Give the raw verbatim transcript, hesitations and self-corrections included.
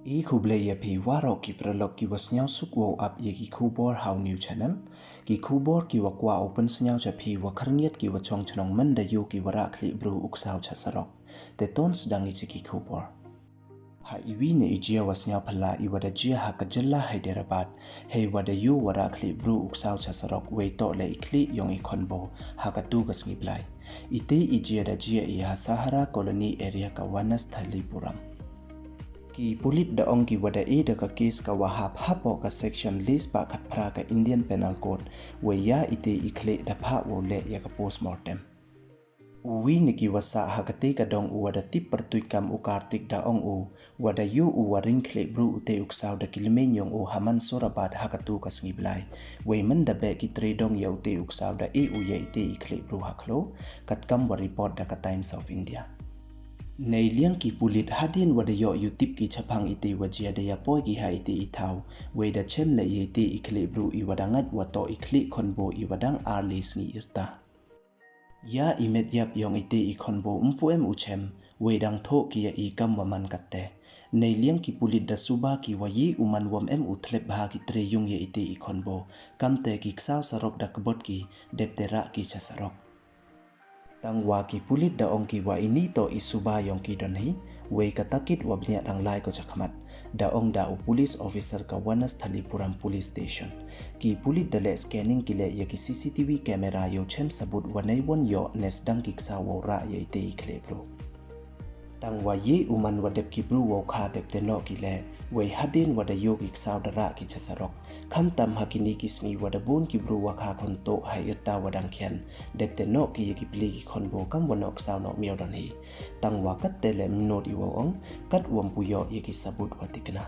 I khublei ya phi waroh ki paralok ki wa sniawsuk wow ap ya ki khubor ha u new channel. Ki khubor ki wa kwah u pynsniaw cha phi wa khyrngiat ki wa chong chnong man da yoh ki wa rah khlieh bru u ksaw cha sarok. Te ton sdang i chi ki khubor. Ha iwi na i jia wa sniaw phylla i wa da jia ha ka jylla Hyderabad, hei wa da yoh wa rah khlieh bru u ksaw cha sarok wei toh le i khlieh yong i khonbo ha ka tu ka sngi blai. Ite i jia da jia i ha Sahara Colony area ka Wanasthalipuram. Ki pulit da ong ki wa da e da ka case ka wa hap hapoh ka section le spah khatphra ka Indian Penal Code, wei ya ite i khlieh da phah wow leh ya ka postmortem. U wi na ki wa sah ha kate ka dong u wa da tip pyrtuit kam u Kartik da ong u, wa da yoh u wa ring khlieh bru ute u ksaw da ki lymeiñ yong u ha Mansurabad ha ka tu ka sngi blai. Wei man da beh ki tre dong ya ute u ksaw da e u ya ite i khlieh bru ha khlaw, katkam wa report da ka Times of India. Nei liang ki pulit hadien wa da yoh yu tip ki chaphang ite wa jia da ya poi ki ha ite i thaw, wei da chem le ya ite i khlieh bru i wa da ngait wa toh i khlieh khonbo i wa dang ar le sngi yrta. Ya i met yap yong ite i khonbo ym pu em u chem, wei dang thoh ki ya i kam wa man katte. Nei liang ki pulit da suba ki wa ye u man wam em u thlep bha ki tre yung ya ite i khonbo, kamte ki ksaw sarok da kbot ki, dep te rah ki cha sarok. Tang wa ki pulit da ong ki wa ini toh i suba yong ki don hi, wei ka takit wa bniah dang lai ko cha khmat, da ong da u police officer ka Wanasthalipuram Police Station. Ki pulit da leh scanning ki leh ya ki C C T V camera yow chem sabut wa nei won yoh ne sdang ki ksaw wow rah ya ite i khlieh bru. Tang wa ye u man wa dep ki bru wow kha dep te noh ki leh, wei hadien wa da yoh ki ksaw da rah ki cha sarok. Khamtam ha kini ki sngi wa da bun ki bru wa kha khon toh ha yrta wa dang khian, dep te noh ki ya ki pli ki khonbo kam wa noh ksaw noh miaw don hi. Tang wa katte le mynot i wow ong, kat wam pu yoh ya ki sabut wa tikna.